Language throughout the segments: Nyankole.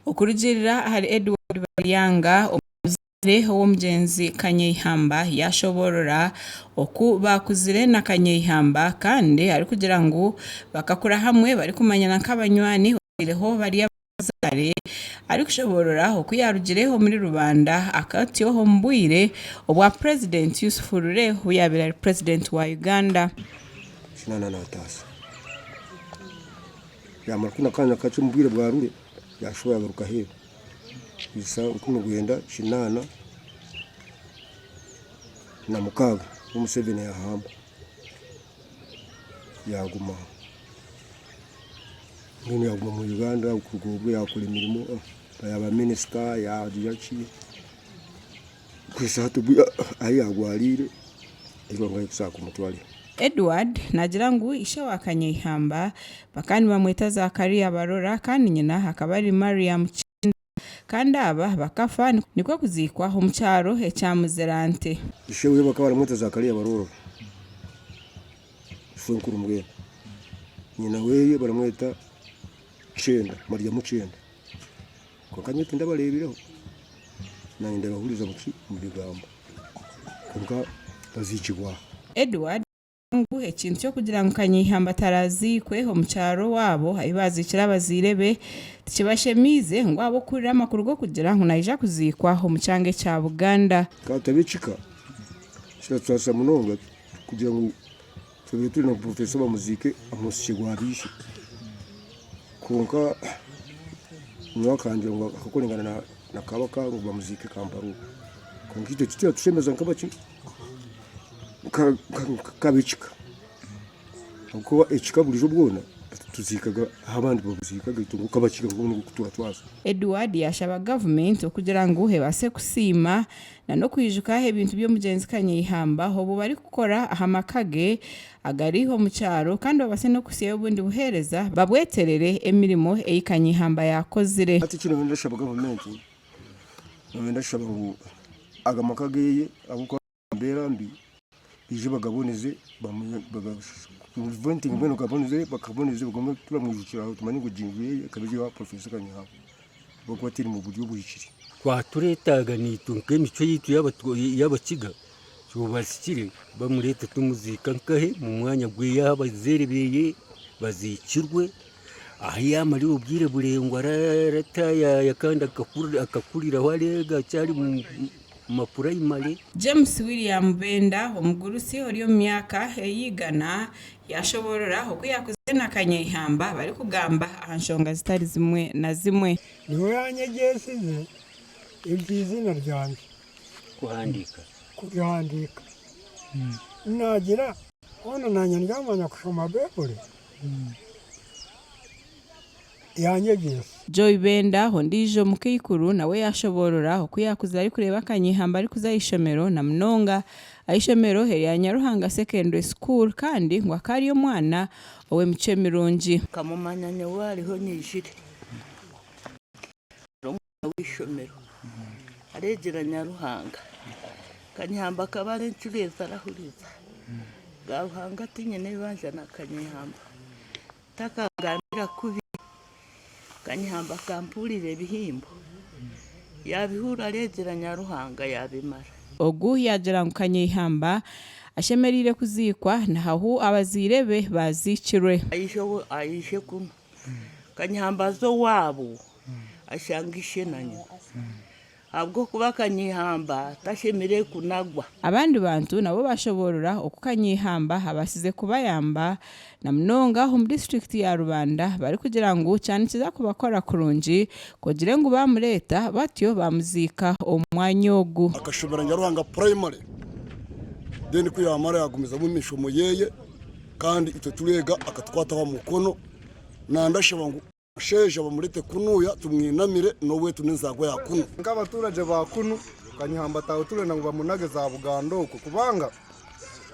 Okurugiirira ahari Edward Baryanga, omuzaire ow'omugyenzi Kanyeihamba yaashoboorora oku baakuzire na Kanyeihamba kandi arikugira ngu bakakura hamwe barikumanyana nk'abanywani oihireho bari abazaire arikushoboorora oku yaarugire omuri Rubanda akatyo omu bwire obwa Purezidenti Yusuf Lule obu yaabaire ari Purezidenti wa Uganda. Kinaana naataasa. Yaamara kunu akaanya kakye omu bwire bwa Lule, yaashuba yaagaruka aheeru. Kuhitsya 1986 obu Museveni yaahamba, yaaguma aho. Mbwenu yaaguma omu Uganda kuruga obwo yaakora emirimo, yaaba minisita yaagira ki, kuhitsya hati obu ahu yaagwariire eihanga rikushaka kumutwara. Edward naagira ngu ishe wa Kanyeihamba bakaba nibamweta Zakaria Barora kandi nyina akaba ari Mariam Kyenda kandi aba bakafa nikwo kuziikwa omu kyaro ekya Muzirante. Ishe we bakaba baramweta Zakaria Barora, ishwenkuru mbwenu. Nyina we baramweta Kyenda, Mariamu Kyenda. Kwonka nyowe tindabareebireho, naanye ndabahuriza omu bigambo, kwonka baziikibwa aha. Edward ngu ekintu ky'okugira ngu Kanyeihamba ataraziikwe omu kyaro owaabo ahi baaziikire abazaire be tikibashemeize ngu ahabw'okuhurira amakuru g'okugira ngu naija kuziikwa omu kyanga ekya Buganda. Ka tutabe ekika kiratusaasira munonga kugira ngu Twebwe turi na Professor bamuziike omu musiri gwa biishe kwonka nyowe akangira ngu akakorengana na kabaka ngu bamuziike Kampala okwo kwonka itwe tikiratushemeza nk'abaki nk'ab'ekika ahabw'okuba ekika burijo bwona tuziikaga ahu abandi babuziikaga itwe nk'abakiga nikwo turatwaza. Edward yaashaba gavumenti okugira ngu ebaase kusiima na n'okwijuka ebintu by'omugyenzi Kanyeihamba obu barikukora aha maka ge agari omu kyaro kandi babaase n'okuhitsyayo obundi buheereza babweterere emirimo ei Kanyeihamba yaakozire. Hati eki nooba ndashaba gavumenti, nooba ndashaba ngu aga maka geye ahabw'okuba gari omu mbeera mbi baije bagaboneze mbwenu bagaboneze bagume turamwijukira aho tumanye ngu egi nju yeye ekaba eri eya Professor Kanyeihamba ahabw'okuba teri mu buryo obuhikire. Twatureetaaga naitwe nk'emicwe yaitu y'abakiga tubasikire bamureete tumuziika nkahe omu mwanya gweye ahu abazaire beye baziikirwe ahu yaamarire obwire buraingwa arataayaaya kandi akakuriraho areega akyari omu purayimare. James William Benda omugurusi ori omu myaka ey'eigana yaashoboorora oku yaakuzire na Kanyeihamba barikugamba aha nshonga zitari zimwe na zimwe. Niwe yaanyegyesize eby'eiziina ryangye. Kuhandiika. Kurihandiika. Naagira, hoona naanye ndyamanya kushoma Baibuli? Yaanyegyesa. Joy Benda, ondiijo omukaikuru nawe yaashoboorora oku yaakuzire arikureeba akanyihamba arikuza aha ishomero na munonga aha ishomero erya Nyaruhanga Secondary School kandi ngu akaba ari omwana ow'emicwe mirungi. Nkamumanya nyowe ariho nyijire. Ari omwana w'eishomero areegyera Nyaruhanga. Kanyihamba akaba ari encureezi arahuriza. Bwa Ruhanga tinyine eibanja na Kanyihamba. Takangambira kubi. Kanyihamba akampuurira ebihimbo. Yaabihuura areegyera Nyaruhanga yaabimara. Ogu yaagira ngu Kanyeihamba ashemereire kuziikwa na ahu abazaire be baaziikirwe. Aije kunu. Kanyihamba aze owaabo ashange ishe na nyina ahabw'okuba Kanyihamba tashemereire kunagwa. Abandi bantu nabo bashoboorora oku Kanyeihamba abaasize kubayamba na munonga omu disiturikiti ya Rubanda barikugira ngu kyanikiza kubakora kurungi ku ogire ngu baamureeta batyo baamuziika omu mwanya ogu. Akashomera Nyaruhanga Primary then ku yaamara yaagumizamu emishomo yeye kandi itwe tureega akatukwataho aha mukono. Nandashaba ngu omushaija bamurete kunuya tumwinamire n'oweitu n'enzaarwa ya kunu. Nk'abaturage ba kunu, Kanyihamba taawe turenda ngu bamunage za Buganda okwo kubanga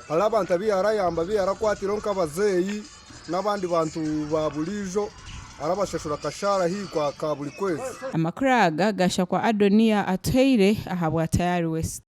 hariho abantu abu yarayamba abu yarakwatireho nk'abazeeyi n'abandi bantu ba buriijo arabashashura akashaara haihi ka buri kwezi. Amakuru aga gashakwa Adoniya Atuhaire ahabwa Tayari West.